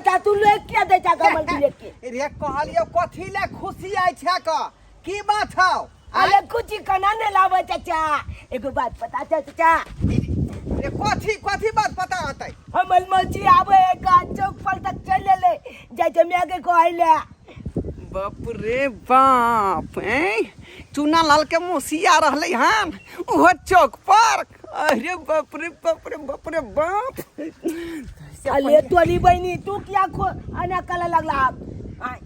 चाचा तू ले किया दे चाचा हमर बिलेट के रे कहलियो कथी ले खुशी आइ छै क की बात हौ अरे कुछ कना ने लावे चाचा एगो बात पता छै चाचा रे कथी कथी बात पता होतै हमर मौसी आवे का चौक पर तक चल ले जाय छै माय के कहले बाप रे बाप हैं चूना लाल के मौसी आ रहलै हन ओहो चौक पर अरे बाप रे बाप रे बाप रे बाप अरे तोरी बहनी तू क्या खो अना कला लगला आप आय,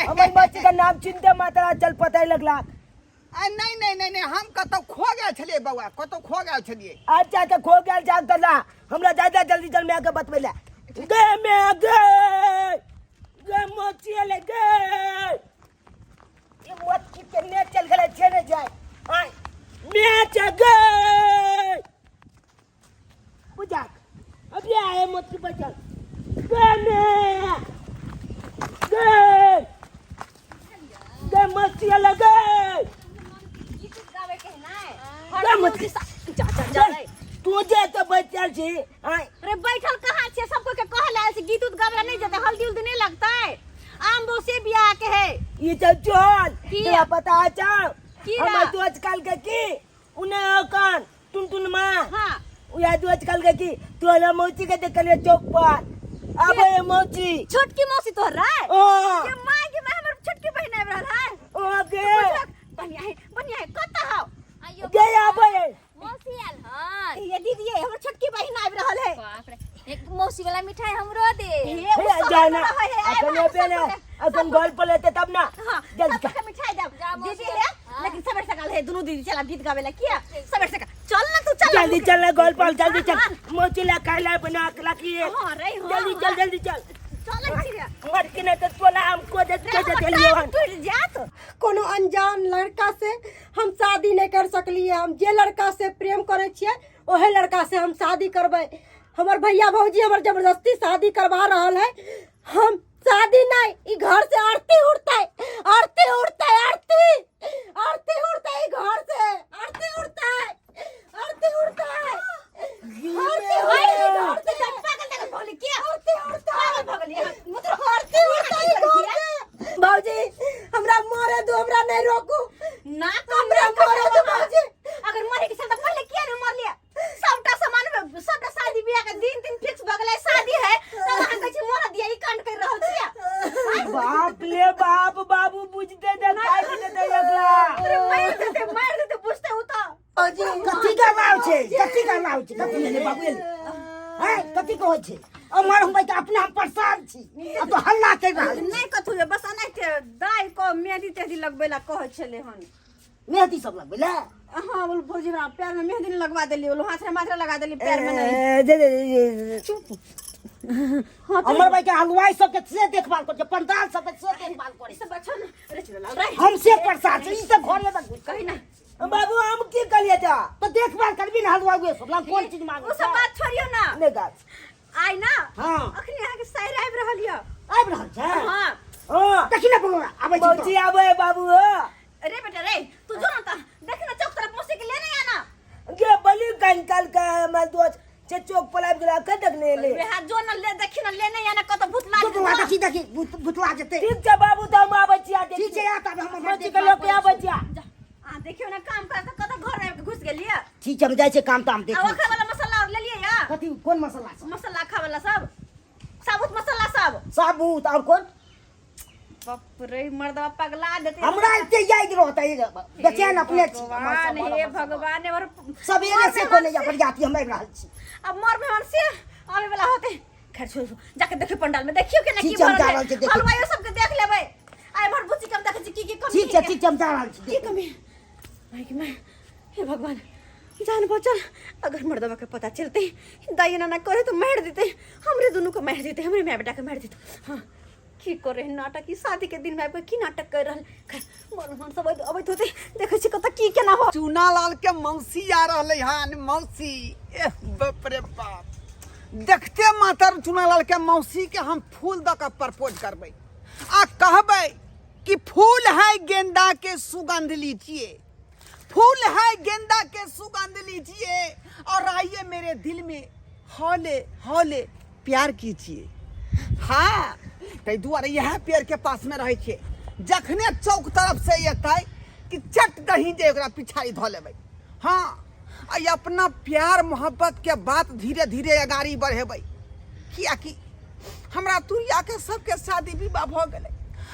हमर मौसी का नाम चिंता माता चल पता लगला आ नहीं नहीं नहीं नहीं हम कतौ खो गेल छलियै बौआ कतौ खो गेल छलियै अच्छा तो खो गेल जाग दला हमरा ज्यादा जल्दी चल मैं आके बतबै ला गे मैं गे गे मौसी ले गे ये मौसी के ने चल गेलै छे ने जाय आय मैं च गे बुझाक अभी आए मौसी बचल गे मैं गे गे मौसी ले गे गीत गावे के है ना गे मौसी जा जा जा रे। तू जे तो बचल छी आय अरे बैठल कहाँ छे सबको के कहल आयल छै गीत उत गावे ला नहीं जेते हल्दी उल्दी नहीं लगता है आम बोसे बियाह के है ई तो चल की? तोरा पता छौ की हमर रा? दोस्त काल के की उन्हें कान टुन टुन माँ हाँ उया दोस्त काल के की तोरा मौसी के देखलिए चौक पर आबे ये मौसी छोटकी मौसी तोहर रे ओ के माय के माय हमर छोटकी बहिन आबि रहल है ओ गे बढ़िया है बढ़िया है कत हौ आइयो गे आबे मौसी आयल हन ये दीदी ये हमर छोटकी बहिन आबि रहल है बाप रे एक मौसी वाला मिठाई हमरो दे हे उ हे शहर जाना में रहै है, आबि अखन रहल एबे ने सबके- अखन घर पर लेते तब ना हाँ, जल्दी सबके मिठाई देब जा मौसी दीदी है हाँ। लेकिन सबेर सकाल है दुनू दीदी चला गीत गावे ला किया सबेर सकाल चल ना तू चल ना जल्दी तू। चल ना घर पर जल्दी हाँ, चल मौसी ला खाए ला बना के ला की हाँ रे हाँ जल्दी चल जल्दी चल चल छी रे मत के ना तो तोला हमको दे रे, दे हमर देलियो टांग टूट जात कोनो अनजान लड़का से हम शादी नहि कर सकलियै हम जे लड़का से प्रेम करै छियै ओहे लड़का से हम शादी करबै हमर भैया भौजी हमर जबरदस्ती शादी करवा रहल है हम शादी नहीं ई घर से आरती उड़तै आरती उड़तै आरती आरती उड़तै ई घर से आरती उड़तै आरती उड़तै आरती उड़तै ई घर से पागल देखल भोली किया आरती उड़तै पागल भऽ गेलियै मुत्र आरती उड़तै ई घर से भौजी हमरा मारे दो हमरा नहीं रोकू ना हमरा मारे दो भौजी अगर मरे के छल त पहिले किया नहीं मरलियै सबटा सामान में सबटा शादी बियाह के दिन दिन फिक्स भऽ गेलै शादी है तब अहाँ कहै छी मरऽ दिया ई कांड कर रहल छियै बाप ले बाप बाबू बुझते दे काट देते एकरा अरे मारि देते मारि देते बुझते उ तऽ भौजी कथी करवाउ छै कथी करवाउ छै कथी भेलै बाबू एलै हैं कथी कहै छै अमर हम तऽ अपना हम परेशान छी अब तो हल्ला कर रहल छी नहि कथू बस एनाहिते दाइ को मेहदी तेहदी लगबै ला कहै छलै हन मेहदी सब लगबै ले हाँ बोल भौजी हमरा पैर में मेहदी नहीं लगवा देली बोलो हाथ में माथरा लगा देली पैर में नहीं ए, दे दे दे, दे चुप हाँ हमर भाई के हलवाई सबके से देखभाल करै छै पंडाल सबके से देखभाल करै सब अच्छा ना अरे चलो लाल रे हम से परेशान छी ई सब घर में बस कही ना बाबू हम की करिए जा तो देखभाल करबी ना हलवाई उहे सब कोन चीज मांगे वो सब बात छोड़ियो ना नहीं गाछ आइ ना हाँ। अखनी अहाँ के साइर आबि रहल यऽ आबि रहल छै हाँ हाँ देखी ना बौआ आबै छी मौसी आबै बाबू हो अरे बेटा रे तू जो ना ता देख ना चौक तरफ मौसी के लेने आना गे बलि कंकल के हमर दोस्त से चौक पर आबि गेला कतक ने एले वे हाथ जो ना ले देखी ना लेने आना कत भूत लाग भुतवा देखी देखी भुतवा जेतै ठीक छै बाबू तऽ हम आबै छी आ ठीक छै आ तब हम मौसी के लऽ के आबै छी आ। जा आ देखियो ना काम कर त कत घर आबि के घुस गेलिए ठीक छै हम जाइ छियै काम ताम आ देख ओखा वाला मसाला और लेलिए या कथी कोन मसाला सब मसाला खा वाला सब साबुत मसाला सब साबुत और कोन बाप रे मर्दवा पगला देते हमरा एते याद रहतै बेचैन अपने छी भगवान हे भगवान और सवेरे से कोने जा बरियाती हम आबि रहल छी अब मर मेहमान से आवे वाला होते खैर छोड़ जाके देखियो पंडाल में देखियो केना की ठीक छै, हम भरल जा है रहल छी, देखियो। हलवाइयो सबके देख लेबै आइ भर बुच्ची के हम देखै छी की की कमी ठीक छै ठीक छै हम जा रहल छी की कमी भाई के मैं हे भगवान जान बचल अगर मर्दवा के पता चलते दाई नाना करे तो मार देते हमरे दोनों को मार देते हमरे माय बेटा के मार देते हाँ की करे नाटक ई शादी के दिन में आबि के की नाटक कर रहल खैर मन मन सब अबैत होते देखै छी कतऽ की केना हो चूना लाल के मौसी आ रहलै हन मौसी एह बाप रे बाप देखते मातर चूना लाल के मौसी के हम फूल दऽ कऽ प्रपोज करबै आ कहबै कि फूल है गेंदा के सुगंध लीजिए फूल है गेंदा के सुगंध लीजिए और आइए मेरे दिल में हौले हौले प्यार कीजिए हाँ, ताहि दुआरे इएह पेड़के पासमे रहै छियै। जखने चौक तरफ से एतै कि चट दही जे ओकरा पिछाड़ी धऽ लेबै। हाँ, आ अपना प्यार मोहब्बत के बात धीरे धीरे अगाड़ी बढ़ेबै, कियाकि हमरा तुरियाके सबके शादी विवाह भऽ गेलै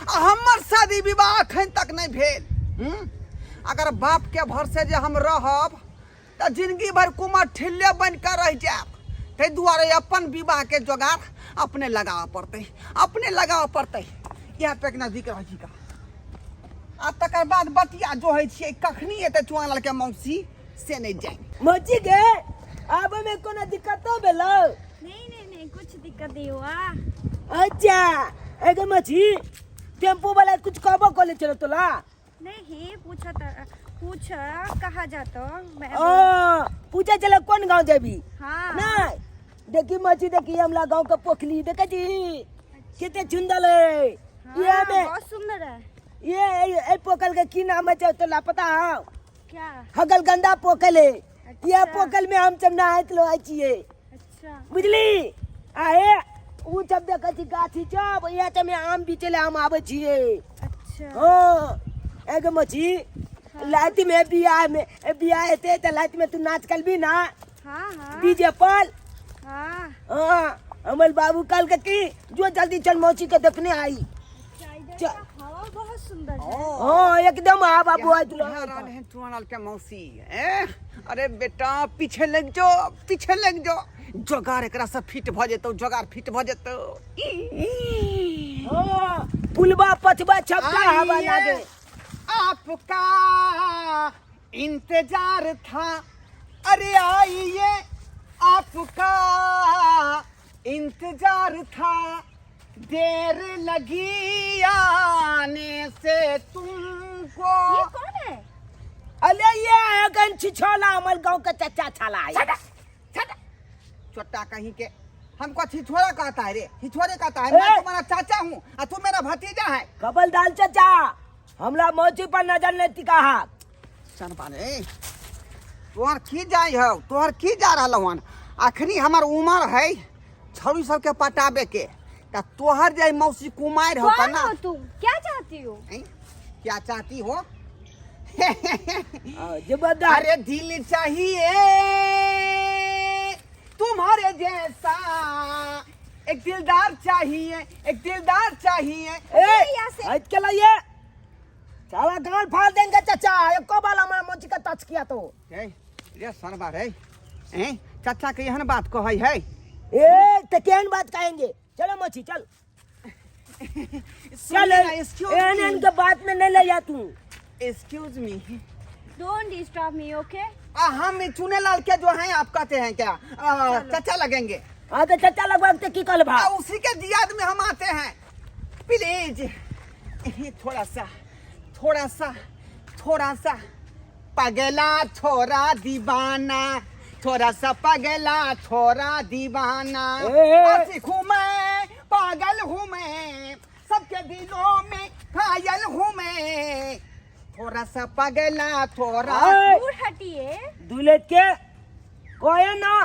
आ हमर शादी विवाह अखन तक नहि भेल। अगर बापके भरसे जे हम रहब तऽ जिंदगी भरि कुमार ठिल्ले बनि कऽ रहि जायब। ताहि दुआरे अपन विवाहके जोगाड़ अपने लगाबऽ पड़तै, अपने लगाबऽ पड़तै। इएह पे नजदीक रहै छी का। आ तकर बाद बतिया जोहै छियै, कखनी एतै चुआलालके मौसी से नहि जानि। मौसी के आबे में कोनो दिक्कत तो भेलो? नहीं नहीं नहीं, कुछ दिक्कत नहीं हुआ। अच्छा, एगो मछी टेम्पू वाला कुछ कहबो कले चलो तोला? नहीं, पूछा था, पूछा कहाँ जाता मैं। ओ पूछा चला कौन गांव जेबी? हाँ। नहीं देखी मछी, देखी हमला गांव का पोखली देखे जी कितने सुंदर है। हाँ, ये में बहुत सुंदर है। ये ए पोखल के की नाम है तोला पता है? क्या? हगल गंदा पोखल है। अच्छा। ये पोखल में हम सब नहाइत लो आइ छियै। अच्छा। बुझली? आहे उ सब देखै छी गाछी सब, इएह सब में आम बेचै लए हम आबै छियै। अच्छा। हाँ, एगो मछी लात में बियाह में, ए, बियाह हेतै तऽ लात में तू नाच करबी ना? हाँ, हाँ। डीजे पर? हाँ। हाँ, हमर बाबू कहलकै कि जो जल्दी चल मौसी के देखने आई। अच्छा, इधर का हवा बहुत सुंदर है। हाँ, एकदम आ बाबू आई तुला। यहाँ रहल हैं चुआलाल के मौसी। ए? अरे बेटा पीछे लग जो, पीछे लग जो, जोगार एकरा से फिट भ जेतौ, जोगार फिट भ जेतौ। हाँ, पुलवा पछवा छपका हवा आइए, लागे। आपका इंतजार था, अरे आइए आपका इंतजार था, देर लगी आने से तुमको। ये कौन है? अरे ये है गन छिछोला, हमारे गांव का चचा छाला है। छटा, छटा। छोटा कहीं के हमको छिछोरा कहता है रे, छिछोरे कहता है। मैं ए! तुम्हारा चाचा हूँ और तू मेरा भतीजा है। कबल दाल चचा, हमला मौसी पर नजर नहीं टिका है। चल बारे, तोहर की जाय हो, तोहर की जा रहल हन? अखनी हमर उम्र है छौड़ी सबके पटाबे के, त तोहर जे मौसी कुमार हो कौन ना। हो तुम? क्या चाहती हो? हैं? क्या चाहती हो? जबरदस्त। अरे दिल चाहिए तुम्हारे जैसा, एक दिलदार चाहिए, एक दिलदार चाहिए। ए, यहाँ से। हट के लाइए, साला गाल फाड़ देंगे चचा, एको बार हमारा मोची का टच किया तो। ए, रे सरबा रे, ए, चाचा के एहन बात कहै है। ए, तो केहन बात कहेंगे? चलो मोची चल। चल, एहन एहन के बात में नहीं ले जा तू। Excuse me. Don't disturb me, okay? हम चुने लाल के जो हैं आप कहते हैं क्या? चाचा लगेंगे। हाँ तो चाचा लगभग तो की कल भा? उसी के दियाद में हम आते हैं। प्लीज थोड़ा सा, थोड़ा सा, थोड़ा सा पगला छोरा दीवाना, थोड़ा सा पगला छोरा दीवाना, ए। आशिक हूँ मैं, पागल हूँ मैं, सबके दिलों में घायल हूँ मैं, थोड़ा सा पगला थोड़ा। ए। दूर हटिए। दुलेट के कोई ना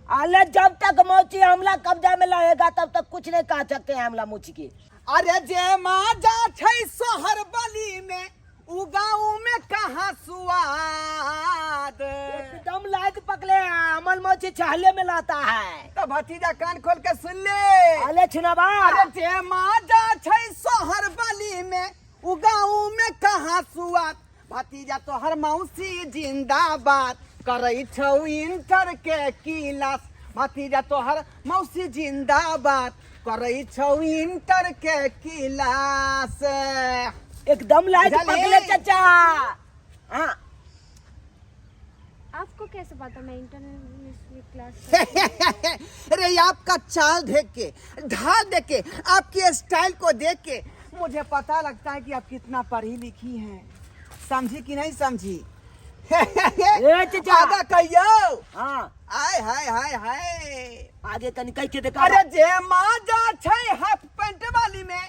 आले, जब तक मोची हमला कब्जा में रहेगा तब तक कुछ नहीं कह सकते हैं हमला मोची के। अरे जे माजा छै सोहर बली में, उ गाँव में कहाँ सुआद। एकदम लाइट पकड़े हैं, अमल मोची छहले में लाता है। तो भतीजा कान खोल के सुन ले। अले छुनाबा। अरे जे माजा छै सोहर बली में, उ गाँव में कहाँ सुआद। भतीजा तोहर मौसी जिंदाबाद, करै छौ इंटर के किलास। भतीजा तोहर मौसी जिंदाबाद, करै छौ इंटर के किलास। एकदम लाइट बुझलियै? पकड़े चाचा। हाँ। आपको कैसे पता मैं इंटरनेट क्लास? अरे आपका चाल देख के, ढाल देख के, आपकी स्टाइल को देख के मुझे पता लगता है कि आप कितना पढ़ी लिखी हैं। समझी कि नहीं समझी? ए चाचा। आगा कहियो। हाँ। आय हाय हाय हाय। आगे तनी कह के देखा। अरे जे माजा छै हाफ पैंट वाली में,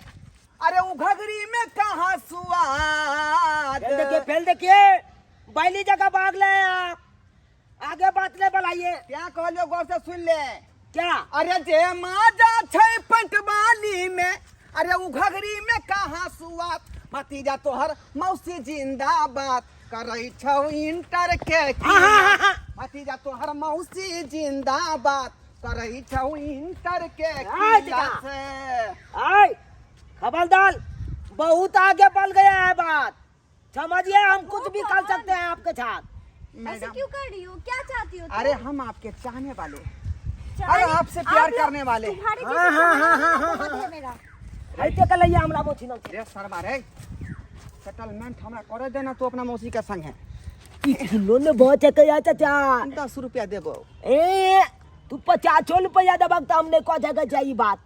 अरे उ घघरी में कहाँ सुआद। फेल देखिए, फेल देखिए, बैली जगह भाग ले आप, आगे बात ले बढ़ाइए। क्या कहलियो गौर से सुन ले। क्या अरे जे माजा छै पंटवाली में, अरे उ घघरी में कहाँ सुआत। भतीजा तोहर मौसी जिंदाबाद करै छौ इंटर के हाँ, हाँ, हाँ। भतीजा तोहर मौसी जिंदाबाद करै छौ इंटर के हाँ, क्लास से। आय खबरदार, बहुत आगे बढ़ गया है बात, समझिए हम कुछ भी कर सकते हैं आपके साथ। ऐसे मैडम क्यों कर रही हो, क्या चाहती हो तुम? अरे हम आपके चाहने वाले हैं। चाहने- अरे आपसे प्यार आप लोग- करने वाले। तुम्हारे हाँ, जैसे हाँ, चाहने हाँ, वाला हाँ, बहुत है मेरा। ऐसे कल हमरा मोची न रे सरवा रे, सेटलमेंट हमरा करे देना, तू अपना मौसी के संग है। किलो ने बहुत है कया चाचा। 10 रुपया देबो। ए तू 50 रुपया दबक तो हमने को जगह चाहिए बात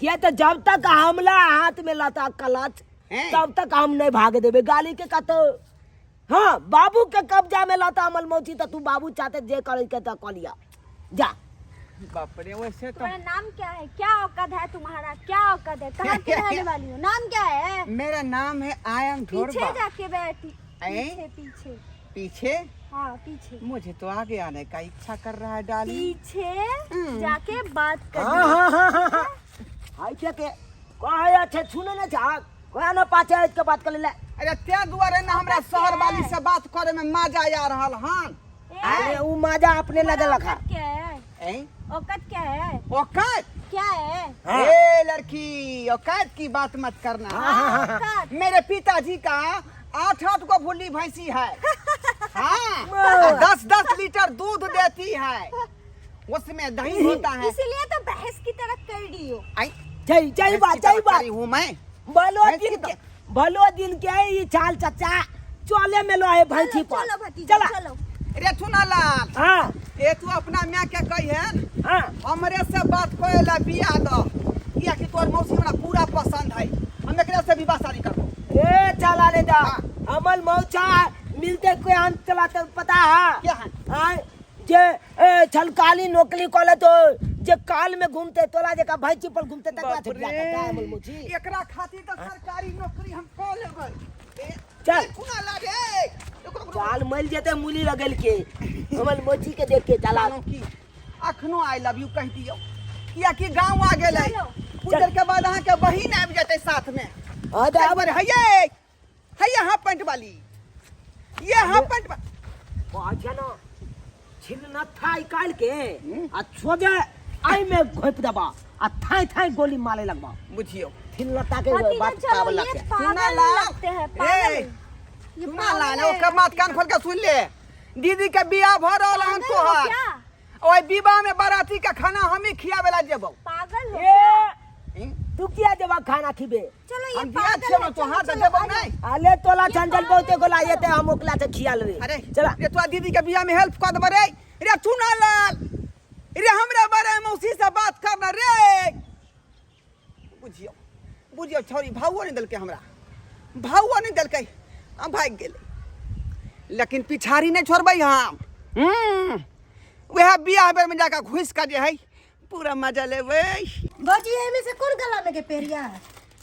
किया तो जब तक हमला हाथ में लता कलच हैं? तब तक हम नहीं भाग देबे गाली के कतो। हाँ बाबू के कब्जा में लता अमल मौची तो तू बाबू चाहते जे करे के तो कलिया जा। बाप रे वैसे तो तुम्हारा नाम क्या है, क्या औकात है तुम्हारा, क्या औकात है, कहाँ के रहने वाली हो, नाम क्या है? मेरा नाम है I am पीछे ढोरबा। जाके बैठी, ऐं? पीछे पीछे पीछे? हाँ पीछे। मुझे तो आगे आने का इच्छा कर रहा है डाली। पीछे जाके बात कर। हाँ हाँ हाँ हाँ हाँ ऐसे के कहे अच्छे सुने ना चाह कोई ना पाछे के बात कर ले। अरे ते दुआरे ना हमरा शहर वाली से बात करे में मजा आ रहल हन। अरे उ मजा अपने लगे लखा। औकात क्या है? ऐं? औकात क्या है? औकात क्या है? हाँ। ए लड़की, औकात की बात मत करना। औकात। मेरे पिताजी का 8-8 गो भुल्ली भैंसी है। हाँ, 10-10 लीटर दूध देती है, उसमें दही होता है। इसीलिए तो बहस की तरह कर रही हो। आई, जय जय भैंस बात की जय तरह बात। करी हूँ मैं। भलो भैंस दिन की के भलो दिन के ये चाल चचा चले में लो है भैंसी पर। चलो भतीजा चला। चलो। रे चुना लाल। हाँ। ए तू अपना माँ के कही है हाँ। हमरे से बात करे ला बियाह दो, किया कि तोर मौसी हमरा पूरा पसंद है, हम एकरा से विवाह शादी करबो। ए चला ले दा। हाँ। अमल मौचा मिलते कोई अंत चला तो पता है क्या है? हाँ, जे ए छलकाली नौकरी कॉले तो जे काल में घूमते तोला जे का भैंसी पर घूमते तक बाप बियाह रे। करता है अमल मौची। एकरा खातिर तो सरकारी नौकरी हम कऽ लेबै। ए, चल। ए, चुना लाल रे। रुक, रुक, रुक। चाल मल जेते मूली लगल के अमल मौची के देख के चला। जानो की अखनो I love you कह दियो, किया कि गांव आ गेलै। चलो। कुछ देर के बाद अहाँ के बहिन आबि जेतै साथ में। हाँ, तो एक बार हैये हैये हाफ पैंट वाली, ये हाफ पैंट अच्छा ना छिलना था निकाल के आ छोजे आई में घोप दबा आ थाई थाई गोली मारे लगबा। बुझियो छिलना के भतीजा बात चलो, कावला ये के। पागल सुना लाल। लगते हैं, पागल। ए, ये सुना पागल लाल, है। ओकर बात कान खोल के सुन ले। दीदी के बियाह भ रहल हन पागल हो तोहर। क्या? ओए विवाह में बाराती का खाना हम ही खियावे ला जेबौ। पागल हो ए, क्या? तू किया जेबा खाना खिबे? चलो ये हम बियाह पागल छियौ है, तो चलो, हाथ चलो, देबौ आ जाओ। नहीं। अले तोला ये चंचल पागल बहुते है, गोला चलो। येते हम ओकला से खिया लेबे। अरे चला। रे तोरा दीदी के बियाह में हेल्प कर देबे रे। रे चुना लाल रे, हमरा बारे में मौसी से बात करना रे। बुझियो बुझियो छौरी भावो नहीं देलकै हमरा, भावो नहीं देलकै, हम भागि गेलै। लेकिन पिछाड़ी नहीं छोड़बै हम। वएह बियाह बेर में जाकर घुसि कऽ जे है पूरा मजा लेबै। भौजी एहिमे से कोन गला में के पेरिया?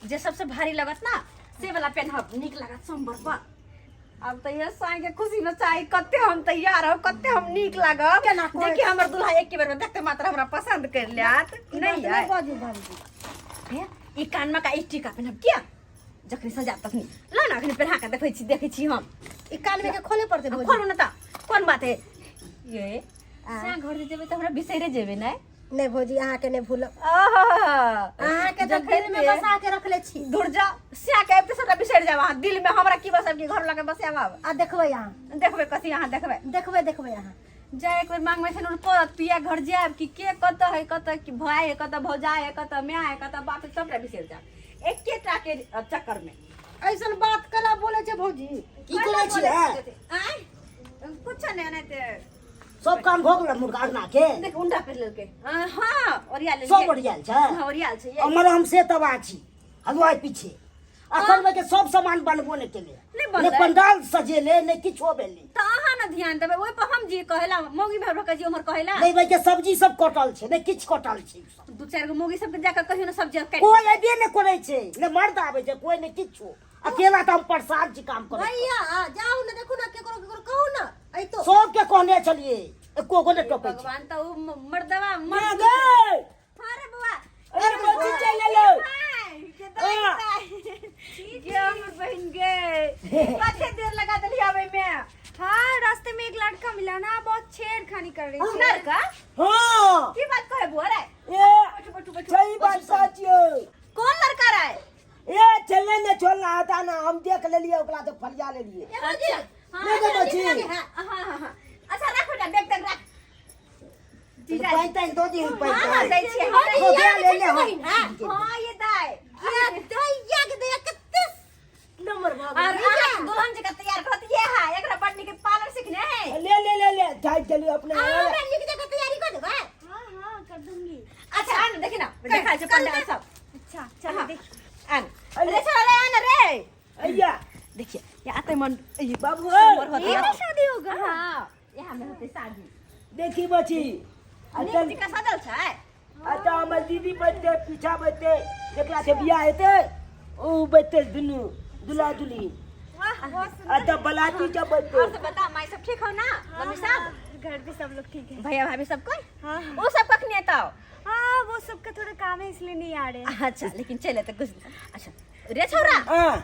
जे सबसे भारी लगत ना से वाला पेनहब, नीक लागत सोमवार पर। अब तो ये साई के खुशी में चाहे कते हम तैयार हो, कते हम नीक लागब। केना कोई- देखी हमर दुल्हा एक के बेर में देखते मात्र हमरा पसंद कर लियात। ई नहीं बात है। नहीं बाजू भाभी। हे, ई कान में का ई टीका पेनहब किया? जखनी सजाब तखनी ला ना, अखनी पेन्हा के देखै छी, देखै छी हम। ई कान में के खोले पड़तै भौजी। खोलू ना त कोन बात है ये? सा घर जे जेबै त हमरा बिसैरे जेबै नै? नहीं भौजी, अहाँ के नहीं भूलब। आहा। अहाँ के तो जखन दिल में के बसा के रखले छी। दूर जा, सिया के आबिते सबटा बिसरि जाब अहाँ। दिल में हमरा की बसब कि घर लगे बसायब आब? आ देखबै अहाँ। देखबै कथी अहाँ देखबै? देखबै, देखबै अहाँ। जा एक बेर मांगबै छै पड़त पिया घर जायब कि के कतऽ है, कतऽ कि भाय है, कतऽ भौजाइ है, कतऽ my है, कतऽ बाप है, सबटा बिसरि जायब एकेटा के चक्कर में। ऐसन बात कला बोले छै भौजी? की करै छियै? आँय? कुछ नहि, एनाहिते। सब काम भऽ गेल मुर्गा अंगना के? देख उंडा पहिर लेलकै। हाँ, ओरिया लेलकै। सब ओरियाल छै? हाँ, ओरियाल छै। हमर हम से तबाह छी हलुआई पीछे। अखन में के सब सामान बनबो नहि केले। नहि बनलै। नहि पंडाल सजेले, नहि किछो भेलै। तऽ अहाँ ने ध्यान देबै ओहि पर, हम जी कहेला मौगी भर के जी उम्हर कहेला। नहि भाई के सब्जी सब कटल छै, नहि किछु कटल छै। दू चारि गो मौगी सबके जाके कहियो ने सब्जी काटि। कोई अयबे नहि करै छै, नहि मर्द आबै छै, कोई नहि किछो। अकेला तऽ हम परेशान छी काम करै। भैया जाउ ने, देखू ने केकरो केकरो कहू ने अइतो। सबके कहने छलियै। एको गो नहि टपै छै। भगवान तऽ उ मर्दवा ना मर्द। गै। अरे बौआ। अरे बच्ची चलि एलौ। के दाई दाई गे हमर बहिन गे, कते देर लगा देली आबै में? हाँ, रास्ते में एक लड़का मिला ना, बहुत छेड़खानी कर रही थी। लड़का? हाँ। की बात कहे बुआ रे? ए। बैठो बैठो बैठो। सही बात सच यौ। कौन लड़का रे? ए चले ने छोड़ना आता ना, हम देख लेलिए ओकरा तो फरिया लेलिए। अच्छा हाँ। नहीं गो बच्ची। हाँ हाँ हाँ, अच्छा रख बेटा, बैग तक रख। जीजा पाइ ताइ दऽ दिही पाइ। हाँ हाँ, ताइ। दै छियै हम दै हो छियै। गया, ले ले हम। हाँ ये दाई। ये दैया के दैया कते नंबर भऽ और गेल। अहाँ दुल्हन जकाँ तैयार करत ये है, एकरा बड़ नीक पार्लर सीखने है। ले ले ले ले, जाइ चलिए अपने। अहाँ हमरा नीक जकाँ तैयारी कऽ देबै? हाँ हाँ, कर दूंगी। अच्छा आन, देखी ना, देखा छै पंडाल सब। अच्छा चलो। हाँ। देख। आन रे छोरा रे, आन रे। अइया। देखिए ये आते मन ये बाबू मोर होते। ये में शादी होगा? हाँ, यहाँ में होते शादी। देखी बची। नीक जकाँ सजल छै। अच्छा हमर दीदी बैठते पीछा बैठते, जेकरा से बियाह हेतै ओ बैठते दुनू दुल्हा दुल्ही। वाह, बहुत सुंदर। अच्छा बलाती जब बैठते। और सब बता माई, सब ठीक हो ना? मम्मी हाँ, सब? घर पे सब लोग ठीक है। भैया भाभी सब कोई? हाँ हाँ। वो सब कखनी एतौ? हाँ, वो सबका थोड़ा काम है, इसलिए नहीं आ रहे। अच्छा, लेकिन चले तो कुछ अच्छा रे छौरा। हाँ।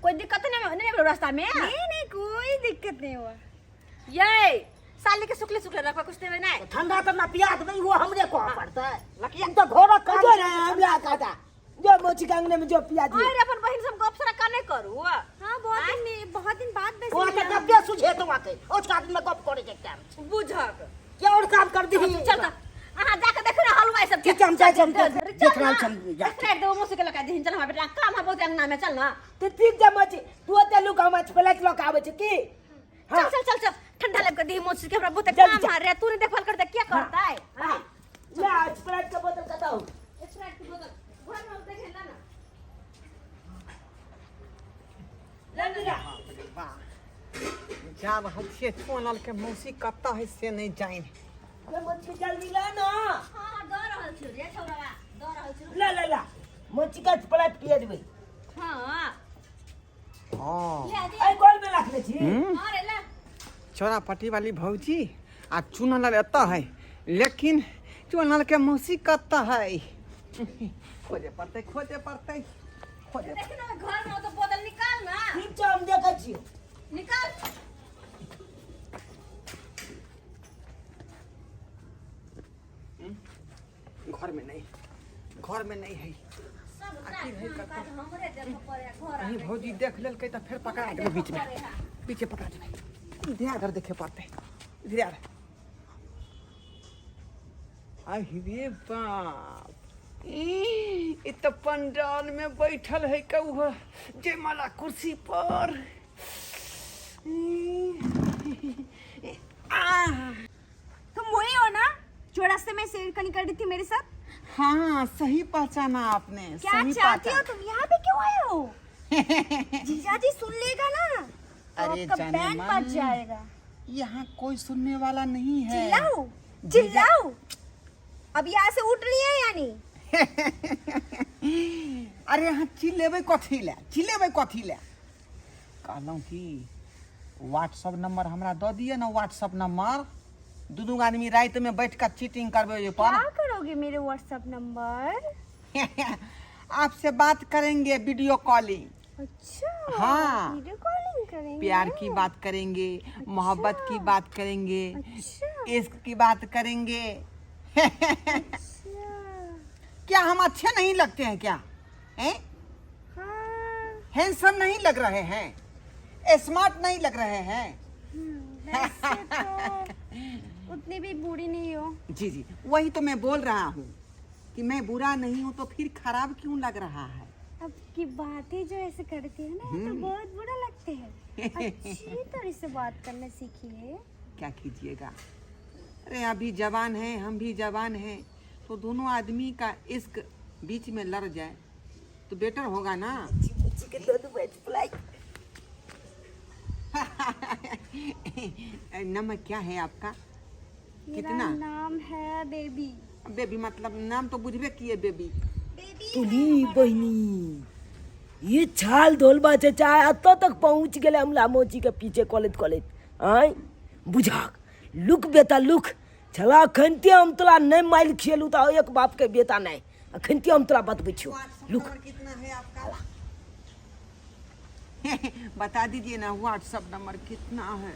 कोई दिक्कत नहीं नहीं भेलो रास्ता में? नहीं नहीं, कोई दिक्कत नहीं हुआ। ये साले के सुखले सुखले रखवा, कुछ देवे नहीं। ठंडा तऽ ना पिया देबै, वो हमरे कहऽ पड़तै। लकिया। हम तऽ घरक काम जो रे हमरा काटा जो मोची के अंगने में जो पिया दिए। अरे अपन बहिन से हम गप सरा कने करू? हाँ, बहुत दिन में, बहुत दिन बाद वैसे ओ तऽ मिला। गप्पे सुझे तो आके ओझका दिन में गप करे के टाइम बुझक के और काम कर दीही। चल त अहाँ जाके देखू ना हलवाई सब। ठीक छै, हम जाइ छी, हम देख रहल छी, हम जा। स्प्राइट देबो मुसी के लगा दीहिन। चल हमरा बेटा, काम है बहुत अंगना में, चल ना। तऽ ठीक छै मोची, तू ओते लुक, हम प्लेट लऽ के आबै छी की। चल चल चल चल, ठंडा लग के दी मोची के, हमरा बहुत जल्दी काम चल। है रे। तू नहीं देखभाल करते क्या करता है? हाँ। ला स्प्राइट के बोतल कतौ? स्प्राइट के बोतल घर में देखे ला ना। वाह, जा रहल छियै चुनल के मौसी कतऽ है से नहि जानि। ले मोची जल्दी ला ना। हां हां, द रहल छी रे छौरावा, द रहल छी। ला ला ला, मोची के स्प्राइट पिए देबै। हां। हँ। ले दे। एहि कॉल में राखने छी। हां रे ले। चौरापट्टी वाली भौजी आ चुनल एतऽ है, लेकिन चुनल के मौसी कतऽ है? खोजे पड़तै, खोजे पड़तै, खोजे। देखी ना, घर में तो बोतल निकाल ना। ठीक छै, हम देखै छियै। निकाल। घर में नहीं, घर में नहीं है। सब आखिर है काम कतऽ? काज हमरे देखे पड़े घर। कहीं भौजी देख लेलकै तऽ फेर पकड़ा देबै बीच में, बीचे पकड़ा देबै। इधर आधर देखे पड़तै, इधर आर। अहि रे बाप, ई ई तऽ पंडाल में बैठल है कौआ जयमाला कुर्सी पर। ई, आ तुम वही हो ना जो रास्ते में छेड़खानी कर रही थी मेरे साथ? हाँ, सही पहचाना आपने। क्या सही चाहती हो पहचान। तुम? यहाँ पे क्यों आए हो? जीजा जी सुन लेगा ना तो अरे आपका जाने बैंड मन। बज जाएगा। यहाँ कोई सुनने वाला नहीं है। चिल्लाओ चिल्लाओ, अब यहाँ से उठ रही है यानी। अरे अहाँ चिल्लेबै कथी लए, चिल्लेबै कथी लए? कहलहुँ कि व्हाट्सअप नंबर हमरा दऽ दिअ ने, व्हाट्सअप नंबर। दू दू आदमी रातिमे बैठ कऽ चीटिंग करबै ओहि पर। क्या करोगे मेरे व्हाट्सएप नंबर? आपसे बात करेंगे, वीडियो कॉलिंग। अच्छा। हाँ। वीडियो कॉलिंग करेंगे? प्यार की बात करेंगे, मोहब्बत की बात करेंगे। अच्छा। इश्क की बात करेंगे। अच्छा। क्या हम अच्छे नहीं लगते हैं क्या? हैं? हाँ। हैंडसम नहीं लग रहे हैं? स्मार्ट नहीं लग रहे हैं? वैसे तो उतनी भी बुरी नहीं हो। जी जी, वही तो मैं बोल रहा हूँ कि मैं बुरा नहीं हूँ, तो फिर खराब क्यों लग रहा है? अब की बातें जो ऐसे करती है ना, तो बहुत बुरा लगते हैं। अच्छी तरह से बात करना सीखिए। क्या कीजिएगा, अरे अभी जवान हैं, हम भी जवान हैं, तो दोनों आदमी का इश्क बीच में लड़ जाए तो बेटर होगा ना। मोची के दऽ देबै स्प्राइट। नंबर क्या है आपका? मेरा कितना? नाम है बेबी। बेबी मतलब नाम तो बुझबे किए, बेबी। बेबी। तुली बहिनी, ये छाल धोलबा छै चाहे एतऽ तक पहुँच गेलै हमरा मोची के पीछे कॉलेज कॉलेज आँय बुझाक। लुक बेटा लुक छला अखनते हम तोरा नहि मारि खियलू तऽ एक बाप के बेटा नहि अखनते हम तोरा बतबै छियौ लुक नंबर कितना है आपका बता दीजिए ना व्हाट्सएप नंबर कितना है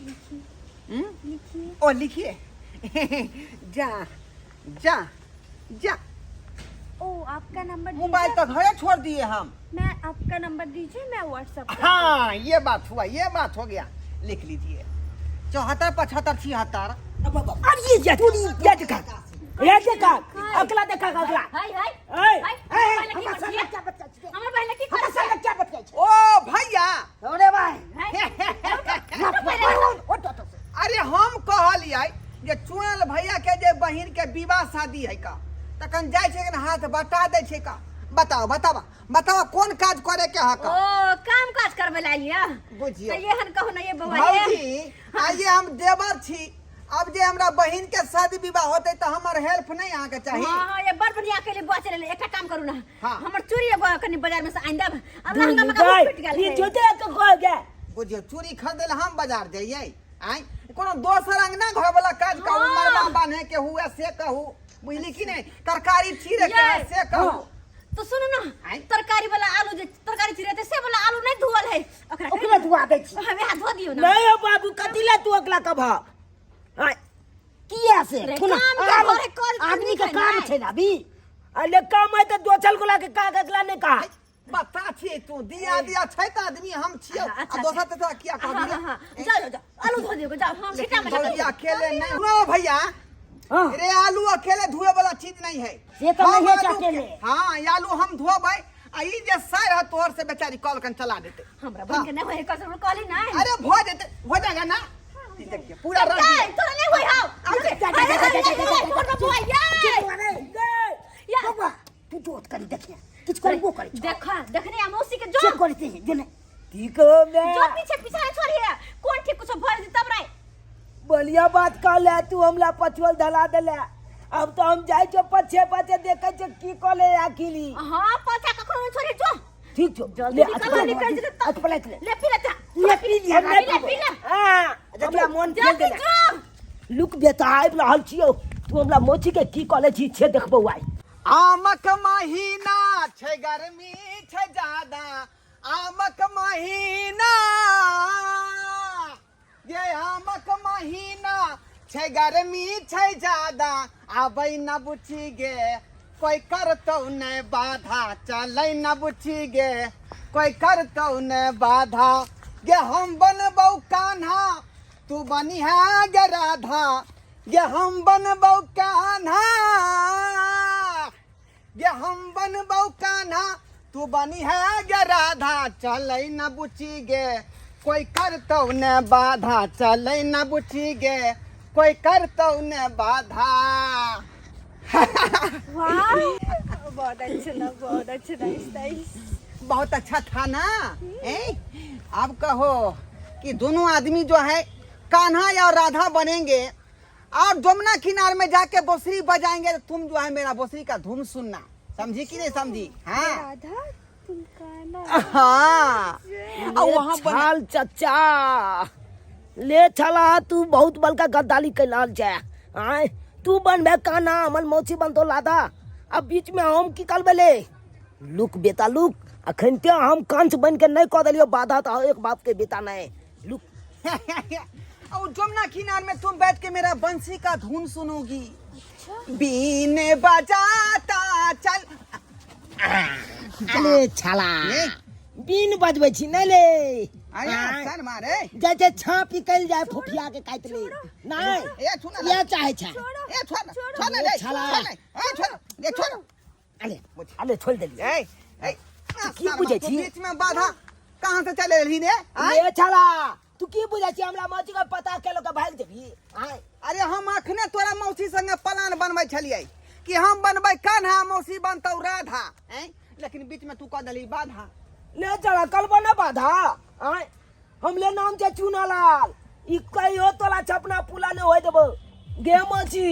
लिखिए ओ लिखिए जा जा जा ओ आपका नंबर मोबाइल तो घरे छोड़ दिए हम मैं आपका नंबर दीजिए मैं व्हाट्सएप हाँ ये बात हुआ ये बात हो गया लिख लीजिए 74 75 76 अरे ये जा ये देखा ये देखा अगला देखा अगला हाय हाय ए हाय, ए हमरा हमरा संग संग क्या बच्चा छै हमर बहिन की हमरा करै छै संग क्या बच्चा छै ओ भैया अरे भाई हाय, अरे हम कहलियै जे चुनल भैया के जे बहिन के विवाह शादी है का तखन जाइ छै हाथ बटा दै छै का बताओ बताओ बताओ कोन काज करे के हक ओ काम काज करबै ला आइया बुझियौ। तऽ एहन कहू ना ये बौआ ये भौजी आइए हम देवर छी अब जे हमरा बहिन के शादी विवाह होते तऽ हमर हेल्प नहीं अहाँ के चाही हाँ हाँ ये बड़ बढ़िया अकेले बुआ चले एकटा काम करू ना हाँ। हमर चूड़ी एगो कनी बाजार में से आनि देब आ लहंगा में कपड़ा फूटि गेल ई है। जोते के कह गे बुझियौ चूड़ी खरीदे ला हम बाजार जइयै आँय कोनो दोसर अंगना घर वाला काज कहू हाँ। मरबा बांधे के हुए से कहू बुझली कि नहीं तरकारी चीरे के है ये। से कहू तो सुनू ना आँय। तरकारी वाला आलू जे तरकारी चिरेते से वाला आलू नहीं धोअल है ओकरा ओकरा धुआ दै छी हमें हाथ धो दियो ना नहीं हो बाबू कथी ला तू अगला कभा आय किया से रे, थोड़ा काम के काम घरे कर आदमी के नहीं काम खाइ। छै ना अभी अरे काम है तो दोचल गोला के का अगला नहीं कहा बता छियै तू दिया दिया छै तऽ आदमी हम छियौ अच्छा, आ दोसर तेसर किया हाँ कहबी हाँ हाँ जाओ जाओ जाओ आलू धो दियो जाओ हम लेकिन छिटा में भौजी अकेले नहीं सुनो भैया हाँ रे आलू अकेले धोए वाला चीज नहीं है से तो हम नहीं है आलू अकेले। हाँ ये आलू हम धोबै आ ई जे सार है तोहर से बेचारी कल कन चला देते हमरा बहन के नहीं होय कसर कहली नहीं अरे भो जेते हो जाएगा ना ई देखिए पूरा रख ए, तोरा नहीं होय हाउ जा, जा, जा, जा, जा, जा, जा, या बाबा तू जोत करी देखिए किछ करबो करी देखा देखने आ मौसी के जो चेक करते हैं जो नहीं ठीक हो मैं जो पीछे पीछे नहीं छोड़िए कौन ठीक कुछ भर दी तब रे बढ़िया बात कहले तू हमला पछुअल धला देले अब तो हम जाइ छो पछे पछे देखे छो की कहले अखिली हाँ पछा कखनो नहीं छोड़िए जो ठीक छो जल्दी निकल निकल जेते तब अटपलाइत ले ले पी ले ता ले पी लिया पी ले पी ले हां हमरा मन खेल जल्दी देले जो लुक बेटा आबि रहल छियौ तू हमरा मोची के की कहले छी छे देखबौ आइ आमक महीना छै गर्मी छै ज्यादा आमक महीना ये आमक महीना छै गर्मी छै ज्यादा आबै न बुझी गे कोई करतौ ने बाधा चलै न बुझी गे कोई करतौ ने बाधा गे हम बनबौ कान्हा तू बनिहा गे राधा गे हम बनबौ कान्हा गे हम बनबौ कान्हा तू बनी है गे राधा चलै न बुची गे कोई करतौ ने बाधा चलै न बुची गे कोई करतौ ने बाधा वाह बहुत अच्छा ना बहुत अच्छा नाइस नाइस बहुत अच्छा था ना ए? अब कहो कि दोनों आदमी जो है कान्हा और राधा बनेंगे और जमुना किनार में जाके बंसुरी बजाएंगे तो तुम जो है मेरा बंसुरी का धुन सुनना समझी कि नहीं समझी हाँ राधा तुम कान्हा हाँ और वहाँ बना छाल चचा ले छला तू बहुत बड़का गद्दारी कैलाल छै आय तू बनबे काना हमर मौसी बनतो लादा अब बीच में हम की करबे ले लुक बेटा लुक अखन ते हम कंस बन के नहीं कह देलियो बाधा तो एक बाप के बेटा नहीं लुक और जमुना किनार में तुम बैठ के मेरा बंसी का धुन सुनोगी बीन बजाता चल अरे छाला ले। बीन बजबै छी नहीं ले अरे आँय। सन मारे जाइ छै छाप निकलि जाय फुफिया के काटि ले नहीं ए छू ना ये चाहे छै ए छोड़ ना छोड़ ना रे छाला। छोड़ ना ए छोड़ ए छोड़ अरे अरे छोड़ देलियै ए ए की बुझै छी? बीच में बाधा कहाँ से चले रही ने आँय? ले छाला तू की बुझै छी हमरा मौसी के पता के लोग भागि जेबही आँय अरे हम अखने तोरा मौसी संगे प्लान बनबै छलियै कि हम बनबै कान्हा मौसी बनतौ राधा ऐं लेकिन बीच में तू कह देली बाधा ले चला कलबो न बाधा आँय हमले नाम छै चूनालाल ई कहियो तोरा छपना पुला नहि होय देबो गे मौसी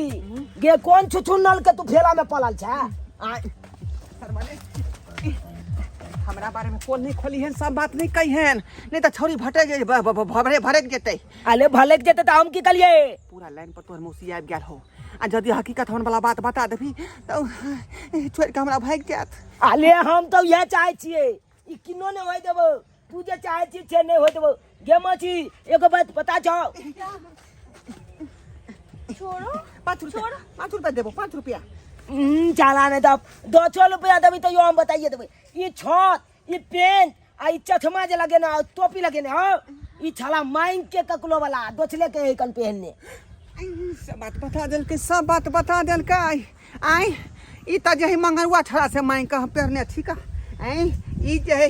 गे कोन छुछुन्नल के तू फेरा में पड़ल छै आँय सरमने हमरा बारे में पोल नहीं खोली हन, सब बात नहीं कही हन, नहीं तो छौरी भटक जे भरे भरक जेतै। अरे भले जेतै तऽ हम की करियै? पूरा लाइन पर तोहर मौसी आबि गेल हो, आ यदि हकीकत हमर वाला बात बता देबही तऽ छोड़ि कऽ हमरा भागि जायत। अरे हम तऽ इएह चाहै छियै, ई किनो नहि होय देबौ, तू जे चाहै छी से नहि होय देबौ। गे मौसी, एगो बात पता छौ? छोड़ो। 5 रुपया, 5 रुपया देबो, 5 रुपया। चला नहि तऽ 10 रुपया देबी तैयो हम बताइए देबै। ई छत, ई पेंट आ ई चश्मा जे लगेने हौ, टोपी लगेने हौ, ई छला मांगि के ककरो वाला दोसरे के कन पहनने। आई, सब बात बता देलकै, सब बात बता देलकै। आइ ई तऽ जे है मंगरुआ छड़ा से मांगि कऽ हम पहिरने छी का। आइ ई जे है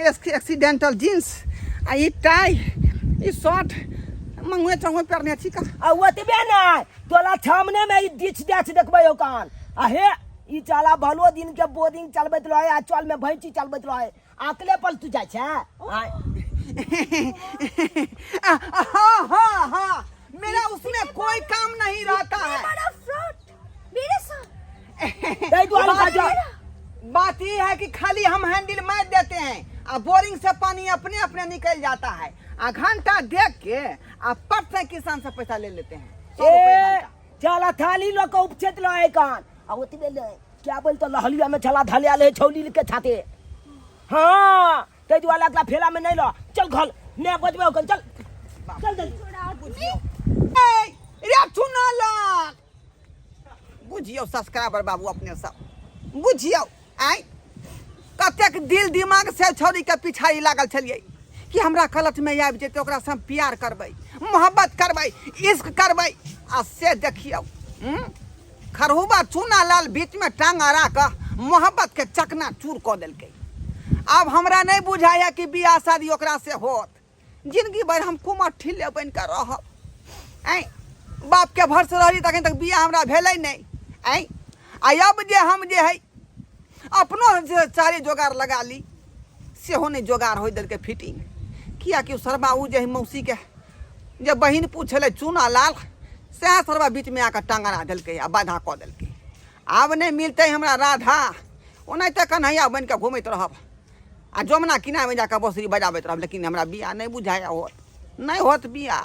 एक्सीडेंटल जींस आ ई टाई, ई शर्ट मंगुए चंगुए पहिरने छी का। आ ओतबे नहि, तोरा सामने में ई डिच डाच देखबै कान आ हे ई चला भलो दिन के बोरिंग चलबैत रहे आ चल में भैंसी चलबैत रहे, अकले पर तू जाइ छै आँय। हाँ हाँ हाँ, मेरा उसमें कोई काम नहीं रहता है। बड़ा फ्रॉड मेरे साथ। ताहि दुआरे बात जा। बात ये है कि खाली हम हैंडल मार देते हैं आ बोरिंग से पानी अपने अपने निकल जाता है, आ घंटा देख के आ पट से किसान से पैसा ले लेते हैं, 100 रुपए ए घंटा। चला थाली लऽ कऽ उपछैत रहे कान आ ओतबे ले क्या बोल तो लहलिया में छला धलिया ले छौली के छाते। हाँ, ताहि दुआरे अगला फेला में नहीं ल, चल घर ने बजबे ओकन, चल चल जल्दी। ए, रे चुनालाल, बुझियौ सब्सक्राइबर बाबू, अपने सब बुझियौ, आँय कतेक दिल दिमाग से छौड़ीके पिछाड़ी लागल छलियै कि हमरा गलत में आबि जेतै, ओकरा से हम प्यार करबै, मोहब्बत करबै, इश्क करबै, आ से देखियौ खरहुबा चूना लाल बीच में टांग अड़ा कऽ मोहब्बत के चकना चूर कऽ देलकै। आब हमरा नहीं बुझाया कि बियाह शादी ओकरा से होत, जिंदगी भरि हम कुमर ठिल्ले बनि कऽ रहब। आँय बापके भरसे रहली तखन तक बियाह हमरा भेलै नहि। आँय आ अब जे हम जे है अपनो जे चारे जोगाड़ लगा ली, सेहो नहि जोगाड़ होइ देलकै फिटिंग, कियाकि ओ सरबा ओ जे है मौसीके जे बहिन पूछलै चूना लाल, सएह सरबा बीचमे आकऽ टांग अड़ा देलकै आ बाधा कऽ देलकै। आब नहि मिलतै हमरा राधा, ओनाहिते कन्हैया बनि कऽ घुमैत रहब आ जमुना किनारमे जाकऽ बँसुरी बजाबैत रहब, लेकिन हमरा बियाह नहि बुझाया होत, नहि होत बियाह।